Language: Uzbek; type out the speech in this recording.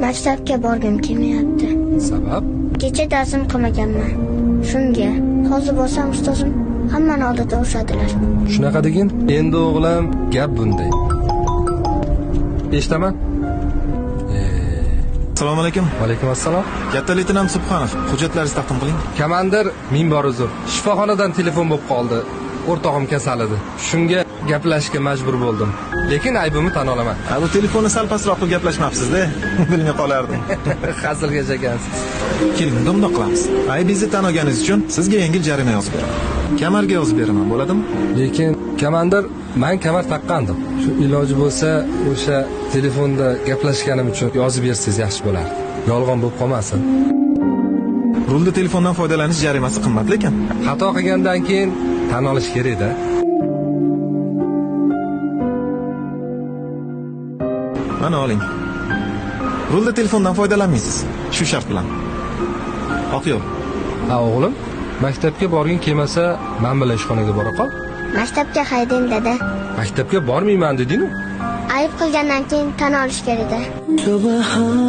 Maktabga borgim kelmayapti. Sabab? Kecha darsim qilmaganman. Shunga hozir borsam ustozim hammani oldida urishadilar. Shunaqa degin. Endi o'g'lim, gap bunday. Eshitaman. Assalomu alaykum. Vaalaykum assalom. Katta leytenant Subxonov, hujjatlaringizni taqdim qiling. Komandir, ming bor uzr. Shifoxonadan telefon bo'lib qoldi. O'rtog'im kasal edi. Shunga gaplashishga majbur bo'ldim. Lekin aybimni tan olaman. Ha, bu telefonni sal pastroq qilib gaplashmabsiz-da. Bilmay qolardim. Hazilga ekansiz. Keling, unda bundoq qilamiz. Aybingizni tan olganingiz uchun sizga yengil jarima yozib beraman. Kamarga yozib beraman, bo'ladimi? Lekin komandir, men kamar taqqandim. Shu iloji bo'lsa, o'sha telefonda gaplashganim uchun yozib bersangiz yaxshi bo'lardi. Yolg'on bo'lib qolmasin. Rulda telefondan foydalanish jarimasi qimmat lekin. Xato qilgandan keyin tan olish kerak-da. Mana oling. Rulda telefondan foydalanmaysiz. Shu shart bilan. Oq yo'l. Ha, o'g'lim, maktabga borging kelmasa, men bilan ishxonaga bora qol. Maktabga haydang dada. Maktabga bormayman deding-ku. Ayb qilgandan keyin tan olish kerak-da. Subhanalloh.